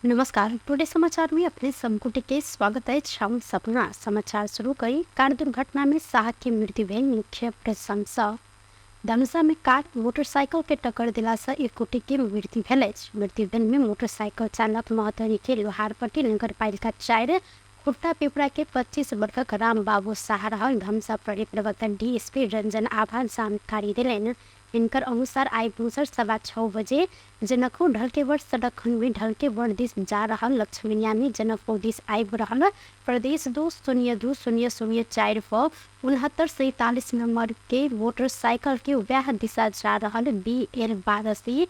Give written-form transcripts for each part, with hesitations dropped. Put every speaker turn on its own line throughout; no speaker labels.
नमस्कार, टुडे समाचार में अपने समकुटी के स्वागत है। हम सपना समाचार शुरू करी। कार दुर्घटना में शाह के मृत्यु भेल मुख्य प्रशंसा। धनुषा में कार मोटरसाइकिल के टक्कर दिला से एक गोटे के मृत्यु भेल अछि। मृत्यु भेल में मोटरसाइकिल चालक महतरी के लोहारपट्टी नगरपालिका 4 खुट्टा पिपरा के 25 वर्षक राम बाबू शाह रहल धनुषा प्रहरी प्रवक्ता डीएसपी रंजन आभा जानकारी देलनि। हिनकर अनुसार आइ भोसर 6:15 बजे जनकपुर ढलकेवर सड़क खंड में ढलकेवर दिस जा रहल लक्ष्मीनिया में जनकपुर दिस आबि रहल प्रदेश 2 0 2 0 0 4 पर 6947 नंबर के मोटरसाइकिल के वएह दिशा जा रहल बी एल 12 सी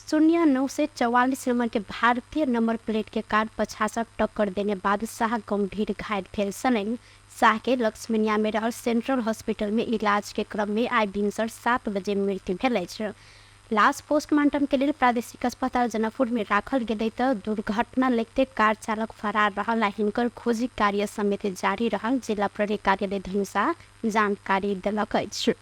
0 944 नंबर के भारतीय नंबर प्लेट के कार पछासँ टक्कर देने बाद शाह गंभीर घायल भेल छलनि। शाह के लक्ष्मीनिया में रहल सेंट्रल हॉस्पिटल में इलाज के क्रम में आइ भिनसर 7 बजे मृत्यु भेल अछि। लाश पोस्टमार्टम के लेल प्रादेशिक अस्पताल जनकपुर में राखल गेलै त दुर्घटना लगिते कार चालक फरार रहल आ हिनकर खोजी कार्य समेत जारी रहल जिला प्रहरी कार्यालय धनुषा जानकारी देलक अछि।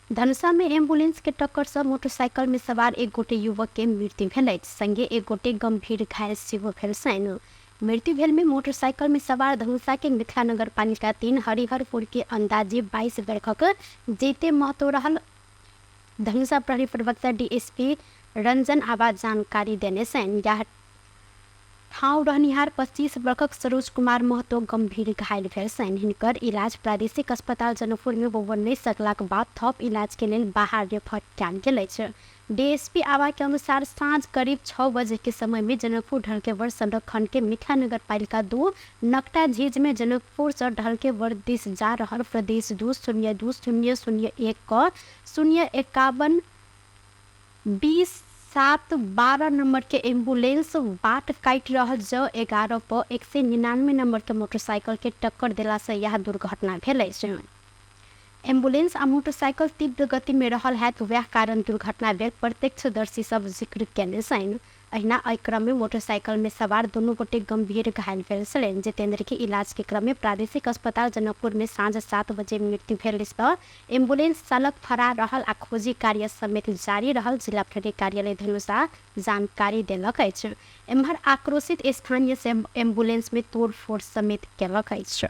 धनुषा में एम्बुलेंस के टक्कर सँ मोटरसाइकिल में सवार एक गोटे युवक के मृत्यु भेल अछि। संगे एक गोटे गंभीर घायल सेहो भेल छनि। मृत्यु भेल में मोटरसाइकिल में सवार धनुषा के मिथिला नगर पालिका 3 हरिहरपुर के अंदाजे 22 बरखक जैते महतो रहल धनुषा प्रहरी प्रवक्ता डीएसपी रंजन आबा जानकारी देने छनि। यह ठाउँ रहनिहार 25 बरखक सरोज कुमार महतो गम्भीर घायल भेल छनि। हिनकर इलाज प्रादेशिक अस्पताल जनकपुरमे होबय नहि सकलाक बाद थप इलाजके लेल बाहर रेफर कयल गेल अछि। डीएसपी आवाके अनुसार साँझ करीब 6 बजेके समयमे जनकपुर ढलकेवर सडक खण्डके मिथिला नगरपालिका 2 नकटा झीजमे जनकपुरसँ ढलकेवर दिस जा रहल प्रदेश 2 0 2 0 0 1 क 0 51 20 7 12 नंबर के एम्बुलेंस बाट काटि रहल ज 11 पर 199 नंबर के मोटरसाइकिल के टक्कर देला से यह दुर्घटना भेल अछि। एम्बुलेंस आ मोटरसाइकिल तीव्र गति में रहल हैत वएह कारण दुर्घटना भेल प्रत्यक्षदर्शी सब जिक्र केने छनि। अहिना एहि क्रम में मोटरसाइकिल में सवार दुनू गोटे गंभीर घायल भेल छलनि। जितेंद्र के इलाज के क्रम में प्रादेशिक अस्पताल जनकपुर में साँझ 7 बजे मृत्यु भेल अछि त एम्बुलेंस चालक फरार रहल आ खोजी कार्य समेत जारी रहल जिला प्रहरी कार्यालय धनुषा जानकारी देलक अछि। एम्हर आक्रोशित स्थानीय एम्बुलेंस में तोड़फोड़ समेत केलक अछि।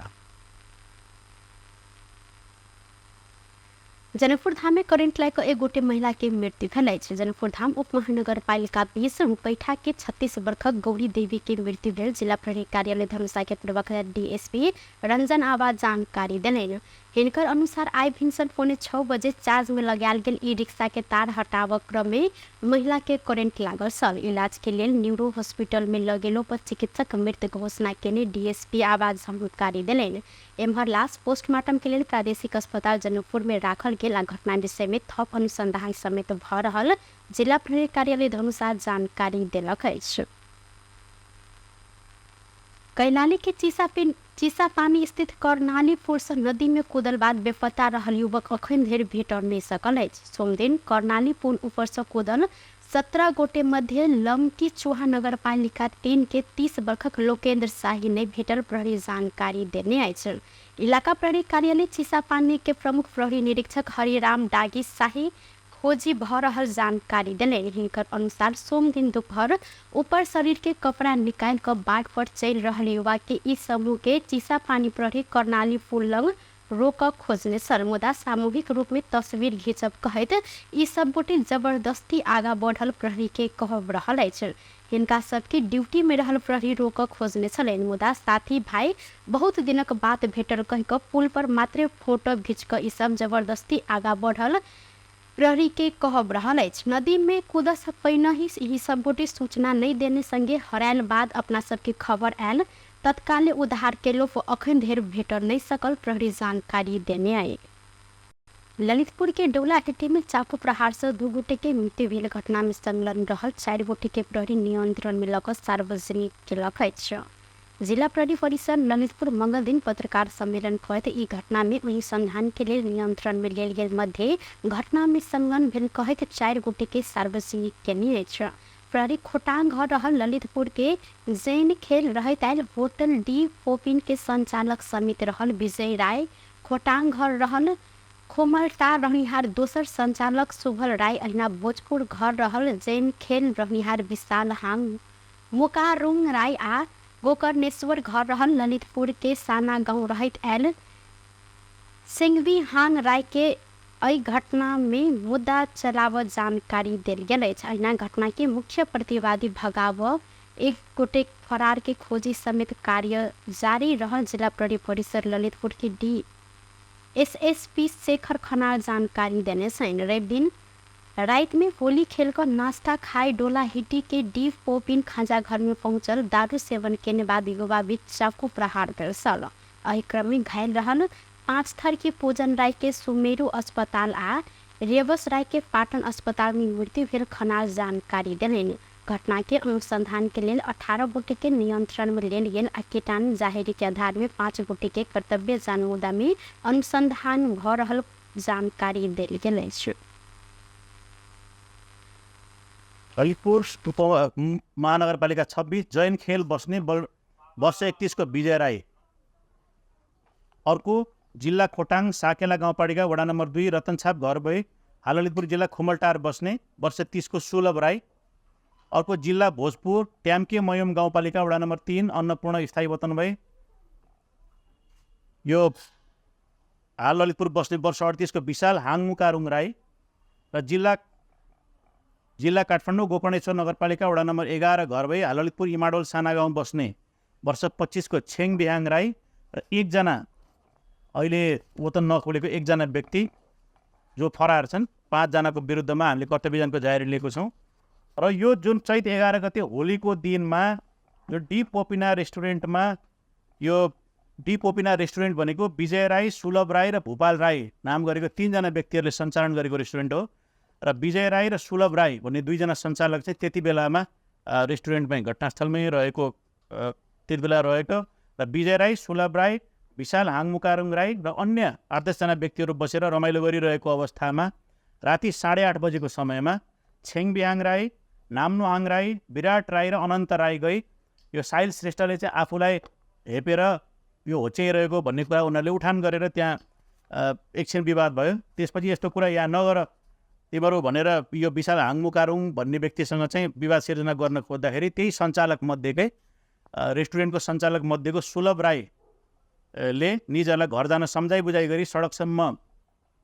जनकपुर धाम में करेंट लागि कऽ एक गोटे महिला के मृत्यु भेल अछि। जनकपुर धाम उप महानगरपालिका 20 रुपैठा के 36 वर्षक गौरी देवी के मृत्यु भेल जिला प्रहरी कार्यालय धनुषा के प्रवक्ता डीएसपी रंजन आबा जानकारी देलनि। हिनकर अनुसार आइ भिनसर 5:45 बजे चार्ज में लगायल गेल ई रिक्शा के तार हटाबऽ क्रम में महिला के करेंट लागल छल। इलाज के लेल न्यूरो हॉस्पिटल में लऽ गेलो पर चिकित्सक मृत घोषणा केने डीएसपी आबा जानकारी देलनि। एम्हर लाश पोस्टमार्टम के लेल प्रादेशिक अस्पताल जनकपुर में राखल गेल आ घटना विषय में थप अनुसंधान समेत भ रहल जिला प्रहरी कार्यालय धनुषा जानकारी देलक अछि। कैलाली के चिसापानी स्थित कर्णाली पुल सँ नदी में कूदल बाद बेपत्ता रहल युवक अखन धरि भेटल नहि सकल अछि। सोमदिन कर्णाली पुल ऊपर सँ कूदल 17 गोटे मध्ये लमकी चुहा नगरपालिका 3 के 30 बरखक लोकेन्द्र शाही नहि भेटल प्रहरी जानकारी देने अछि। इलाका प्रहरी कार्यालय चिसापानी के प्रमुख प्रहरी निरीक्षक हरिराम डागी शाही खोजी भ रहल जानकारी देलनि। हिनकर अनुसार सोमदिन दुपहर ऊपर शरीर के कपड़ा निकालि क बाट पर चलि रहल युवा के ई समूह के चिसापानी प्रहरी कर्णाली पुल लग रोकऽ खोजने छल, मुदा सामूहिक रूपमे तस्वीर घिचब कहैत ई सब गोटे जबरदस्ती आगा बढ़ल प्रहरीके कहब रहल अछि। हिनका सबके ड्यूटीमे रहल प्रहरी रोकऽ खोजने छलनि, मुदा साथी भाइ बहुत दिनक बात भेटल कहि कऽ पुल पर मात्रे फोटो घिच कऽ ई सब जबरदस्ती आगा बढ़ल प्रहरीके कहब रहल अछि। नदीमे कूदऽसँ पहिनहि ई सब गोटे सूचना नहि देने संगे हराएल बाद अपना सबके खबर आएल तत्काले उद्धार केलो पर अखन धरि भेटल नहि सकल प्रहरी जानकारी देने अइ। ललितपुरके डौलाहट्टीमे चाकू प्रहारसँ 2 गोटेके मृत्यु भेल घटनामे संलग्न रहल 4 गोटेके प्रहरी नियन्त्रणमे लऽ कऽ सार्वजनिक केलक अछि। जिला प्रहरी परिसर ललितपुर मंगलदिन पत्रकार सम्मेलन करैत ई घटनामे अनुसन्धानके लेल नियन्त्रणमे लेल गेल मध्ये घटनामे संलग्न भेल कहैत 4 गोटेके सार्वजनिक केने अछि। प्रहरी खोटाङ घर रहल ललितपुर के जैन खेल रहैत आयल होटल डी पोपिन के संचालक समित रहल विजय राय, खोटाङ घर रहल खोमलटार रहनिहार दोसर संचालक सुभल राई, अहिना भोजपुर घर रहल जैन खेल रहनिहार विशाल हाङ मोकारुङ राई आ गोकर्णेश्वर घर रहल ललितपुर के साना गाउँ रहैत आयल सिंघवी हाङ राई के एहि घटना में मुद्दा चलाव जानकारी देल गेल अछि। अहिना घटना के मुख्य प्रतिवादी भगाव एक गोटे फरार के खोजी समेत कार्य जारी रहल जिला प्रहरी परिसर ललितपुर के डी एसएसपी शेखर खनाल जानकारी देने छन्। रवि दिन रात में होली खेल कर नाश्ता खाए डोला हिटी के डी पोपिन खाजा घर में पहुंचल दारू सेवन केने बाद युवा बीच चाकू प्रहार भेल छल। एहि क्रम में घायल रहल 5 थर के पूजन राय के सुमेरु अस्पताल आ रेवस राय के पाटन अस्पताल में मृत्यु भेल खनाल जानकारी देलनि। घटना के अनुसंधान के लेल 18 गोटे के नियंत्रण में लेल गेल आ कीटाणु जाहेरी के आधार में 5 गोटे के कर्तव्य जान मुद्दा में अनुसंधान भ रहल जानकारी देल गेल अछि।
ललितपुर महानगरपालिका 26 जैन खेल बस्ने वर्ष 31 को विजय राई, अर्को जिल्ला खोटाङ साकेला गाउँपालिका वडा नम्बर 2 रतनछाप घर भई हाल ललितपुर जिल्ला खुमलटार बस्ने वर्ष 30 को सुलभ राई, अर्को जिल्ला भोजपुर ट्याम्के मयम गाउँपालिका वडा नम्बर 3 अन्नपूर्ण स्थायी वतन भई यो हाल ललितपुर बस्ने वर्ष 38 को विशाल हाङमुकारुङ राई र जिल्ला काठमाडौँ गोकर्णेश्वर नगरपालिका वडा नम्बर 11 घर भई हाल ललितपुर इमाडोल साना गाउँ बस्ने वर्ष 25 को छेङ बिहाङ राई र एकजना अहिले वतन नखोलेको एकजना व्यक्ति जो फरार छन्। 5 जनाको विरुद्धमा हामीले कर्तव्यजनको जाहेरी लिएको छौँ। र यो जुन चैत 11 गते होलीको दिनमा यो डी पोपिना रेस्टुरेन्टमा, यो डी पोपिना रेस्टुरेन्ट भनेको विजय राई, सुलभ राई र भूपाल राई नाम गरेको 3 जना व्यक्तिहरूले सञ्चालन गरेको रेस्टुरेन्ट हो। र विजय राई र सुलभ राई भन्ने 2 जना सञ्चालक चाहिँ त्यति बेलामा रेस्टुरेन्टमै घटनास्थलमै रहेको त्यति बेला रहेको र विजय राई, सुलभ राई, विशाल हाङमुकारुङ राई र अन्य 8-10 जना व्यक्तिहरू बसेर रमाइलो गरिरहेको अवस्थामा राति 8:30 बजेको समयमा छेङबिहाङ राई, नाम्नुहाङ राई, विराट राई र अनन्त राई गई यो साहिल श्रेष्ठले चाहिँ आफूलाई हेपेर यो होच्याइरहेको भन्ने कुरा उनीहरूले उठान गरेर त्यहाँ एकछिन विवाद भयो। त्यसपछि यस्तो कुरा यहाँ नगर तिमीहरू भनेर यो विशाल हाङमुकारुङ भन्ने व्यक्तिसँग चाहिँ विवाद सिर्जना गर्न खोज्दाखेरि त्यही सञ्चालक मध्येकै रेस्टुरेन्टको सञ्चालक मध्येको सुलभ राईले निजहरूलाई घर जान सम्झाइ बुझाइ गरी सडकसम्म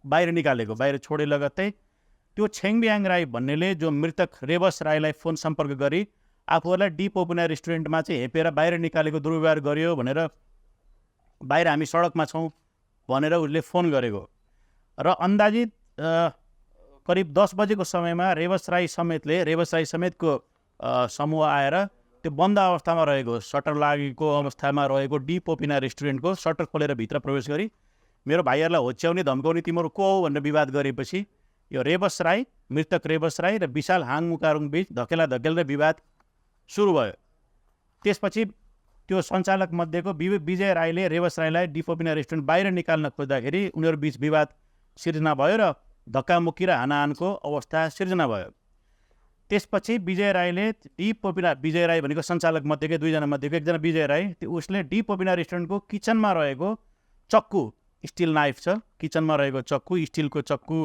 बाहिर निकालेको, बाहिर छोडे लगत्तै त्यो छेङबिहाङ राई भन्नेले जो मृतक रेवस राईलाई फोन सम्पर्क गरी आफूहरूलाई डी पोपुना रेस्टुरेन्टमा चाहिँ हेपेर बाहिर निकालेको दुर्व्यवहार गर्यो भनेर बाहिर हामी सडकमा छौँ भनेर उसले फोन गरेको र अन्दाजित करिब 10 बजेको समयमा रेवस राई समेतको समूह आएर त्यो बन्द अवस्थामा रहेको, सटर लागेको अवस्थामा रहेको डी पोपिना रेस्टुरेन्टको सटर खोलेर भित्र प्रवेश गरी मेरो भाइहरूलाई होच्याउने धम्काउने तिमीहरू को हो भनेर विवाद गरेपछि यो रेवस राई, मृतक रेवस राई र विशाल हाङमुकारुङ बीच धकेला धकेल र विवाद सुरु भयो। त्यसपछि त्यो सञ्चालक मध्येको विजय राईले रेवस राईलाई डी पोपिना रेस्टुरेन्ट बाहिर निकाल्न खोज्दाखेरि उनीहरू बीच विवाद सिर्जना भयो र धक्कामुक्की र हानाहानको अवस्था सिर्जना भयो। त्यसपछि विजय राईले डी पोपिना, विजय राई भनेको सञ्चालक मध्येकै 2 जना मध्येको एकजना विजय राई, त्यो उसले डी पोपिना रेस्टुरेन्टको किचनमा रहेको चक्कु, स्टिल नाइफ छ, किचनमा रहेको चक्कु, स्टिलको चक्कु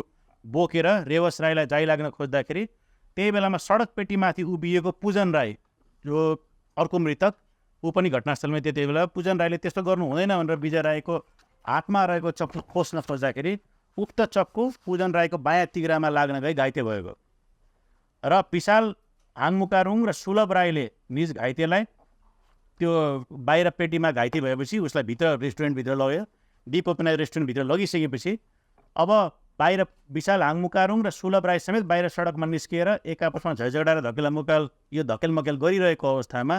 बोकेर रेवस राईलाई जाइ लाग्न खोज्दाखेरि त्यही बेलामा सडक पेटीमाथि उभिएको पूजन राई जो अर्को मृतक, ऊ पनि घटनास्थलमै त्यति बेला पूजन राईले त्यस्तो गर्नु हुँदैन भनेर विजय राईको हातमा रहेको चक्कु खोज्न खोज्दाखेरि उक्त चक्कु पूजन राईको बायाँ तिग्रामा लाग्न गई घाइते भएको र विशाल हाङमुकारुङ र सुलभ राईले निज घाइतेलाई त्यो बाहिर पेटीमा घाइते भएपछि उसलाई भित्र रेस्टुरेन्टभित्र लग्यो। डी पोपिना रेस्टुरेन्टभित्र लगिसकेपछि अब बाहिर विशाल हाङमुकारुङ र सुलभ राई समेत बाहिर सडकमा निस्किएर एक आपसमा झैझगडा र धकेलमुकाल यो धकेलमकेल गरिरहेको अवस्थामा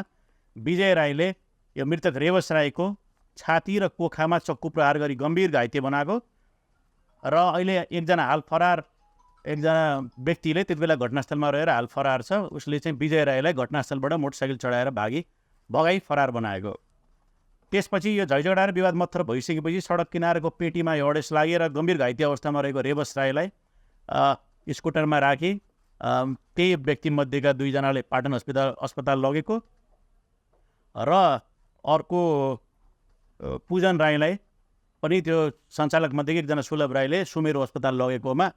विजय राईले यो मृतक रेवस राईको छाती र कोखामा चक्कु प्रहार गरी गम्भीर घाइते बनाएको र अहिले एकजना हाल फरार, एकजना व्यक्तिले त्यति बेला घटनास्थलमा रहेर हाल फरार छ, उसले चाहिँ विजय राईलाई घटनास्थलबाट मोटरसाइकल चढाएर भगाई फरार बनाएको। त्यसपछि यो झैझगडा र विवाद मत्थर भइसकेपछि सडक किनारको पेटीमा अडेस लागेर गम्भीर घाइते अवस्थामा रहेको रेवस राईलाई स्कुटरमा राखी त्यही व्यक्तिमध्येका 2 जनाले पाटन अस्पताल लगेको र अर्को पूजन राईलाई पनि त्यो सञ्चालकमध्ये एकजना सुलभ राईले सुमेरु अस्पताल लगेकोमा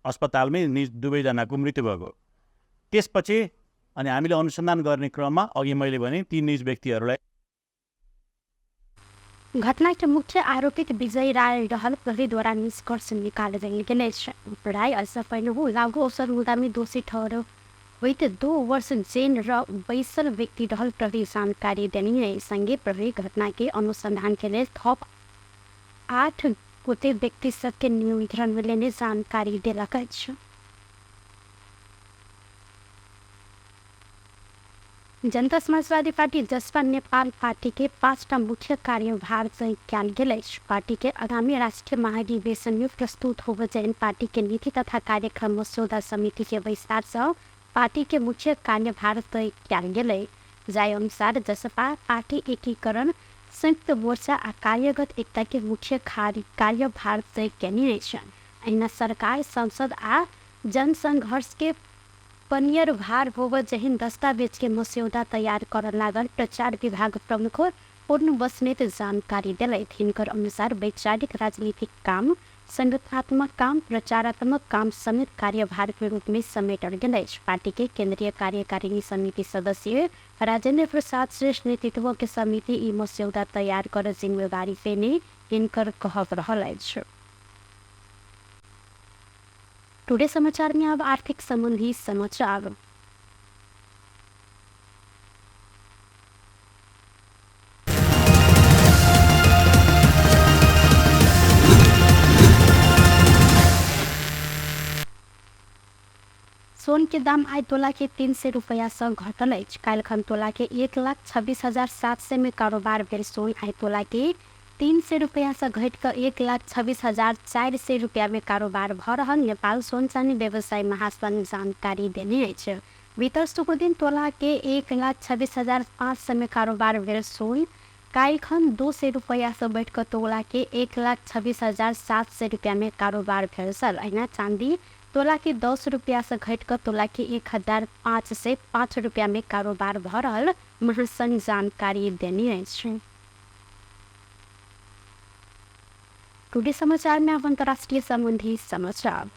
अस्पतालमै निज दुवैजनाको मृत्यु भएको। त्यसपछि अनि हामीले अनुसन्धान गर्ने क्रममा अघि मैले भने ती निज व्यक्तिहरूलाई
घटना के मुख्य आरोपित विजय राय रहल प्रहरीद्वारा निष्कर्ष निकालल गेल अछि। राय अझ पहिनहु लागू औषध मुद्दामे दोषी ठहर होइत 2 वर्ष जेल र बैसल व्यक्ति रहल प्रहरी जानकारी देने। संगे प्रहरी घटना के अनुसंधान के लेल थप 8 गोटे व्यक्ति सबके नियंत्रण में लेने जानकारी देलक अछि। जनता समाजवादी पार्टी जसपा नेपाल पार्टी के 5टा मुख्य कार्यभार तय कयल गेल अछि। पार्टी के आगामी राष्ट्रीय महाधिवेशन में प्रस्तुत होबय जैन पार्टी के नीति तथा कार्यक्रम मस्यौदा समिति के बैसार सँ पार्टी के मुख्य कार्यभार तय कयल गेल। जाहि अनुसार जसपा पार्टी एकीकरण, संयुक्त मोर्चा आ कार्यगत एकता के मुख्य कार्यभार तय केने अछि। एहिना सरकार, संसद आ जनसंघर्ष के पनियर भार होबय जेहन दस्तावेज के मस्यौदा तैयार करऽ लागल प्रचार विभाग प्रमुख पूर्ण बस्नेत जानकारी देलथि। हिनकर अनुसार वैचारिक राजनीतिक काम, संगठनात्मक काम, प्रचारात्मक काम समेत कार्यभार के रूप में समेटल गेल अछि। पार्टी के केंद्रीय कार्यकारिणी समिति सदस्य राजेंद्र प्रसाद श्रेष्ठ नेतृत्व के समिति ई मस्यौदा तैयार कर जिम्मेवारी पेने हिनकर कहब रहल अछि। टुडे समाचार में अब आर्थिक संबंधी समाचार। सोन के दाम आइ तोला के 300 रुपया सँ घटल अछि। काल्हिखन तोला के 1,26,700 में कारोबार भेल सोन आइ तोला के 300 रुपया सँ घटि कऽ 1,26,400 रुपया में कारोबार भऽ रहल नेपाल सोन चानी व्यवसाय महासंघ जानकारी देने अछि। बीतल शुक्रदिन तोला के 1,26,500 में कारोबार भेल सोन काल्हिखन 200 रुपया सँ बढ़ि कऽ तोला के 1,26,700 रुपया में कारोबार भेल छल। अहिना चांदी तोला के 10 रुपया सँ घटि कऽ तोला के 1,505 रुपया में कारोबार भऽ रहल महासंघ जानकारी देने अछि। टुडे समाचार में अब अंतर्राष्ट्रीय संबंधी समाचार।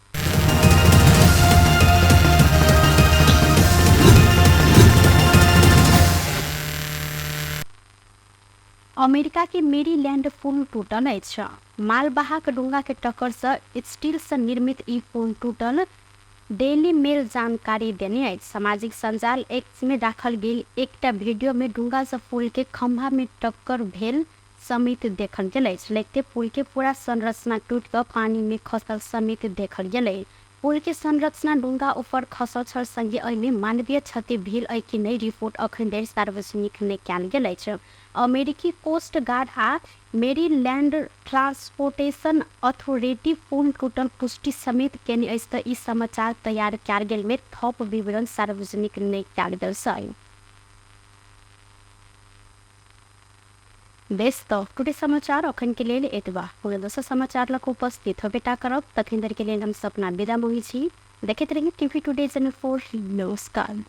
अमेरिका के मेरीलैंड पुल टूटल अछि। मालवाहक डोंगा के टक्कर सँ स्टील सँ निर्मित ई पुल टूटल डेली मेल जानकारी देने अछि। सामाजिक सञ्जाल एक्स में राखल गेल एकटा वीडियो में डोंगा सँ पुल के खंभा में टक्कर भेल समेत देखल गेल अछि। लगिते पुल के पूरा संरचना टूटि कऽ पानि में खसल समेत देखल गेल अछि। पुल के संरचना डोंगा ऊपर खसल छल संगे एहि में मानवीय क्षति भेल अछि कि नहि रिपोर्ट अखन धरि सार्वजनिक नहि कयल गेल अछि। अमेरिकी कोस्ट गार्ड आ मेरीलैंड ट्रांसपोर्टेशन अथॉरिटी पुल टूटल पुष्टि समेत केने अछि तऽ ई समाचार तैयार कयल गेल में थप विवरण सार्वजनिक नहि कयल गेल छल। बेस तऽ टुडे समाचार अखन के लेल एतबा। पुनः दोसर समाचार लऽ कऽ उपस्थित होबेटा करब, तखन धरि के लेल हम सपना विदा मांगै छी। देखैत रही टीवी टुडे चैनल 4। नमस्कार।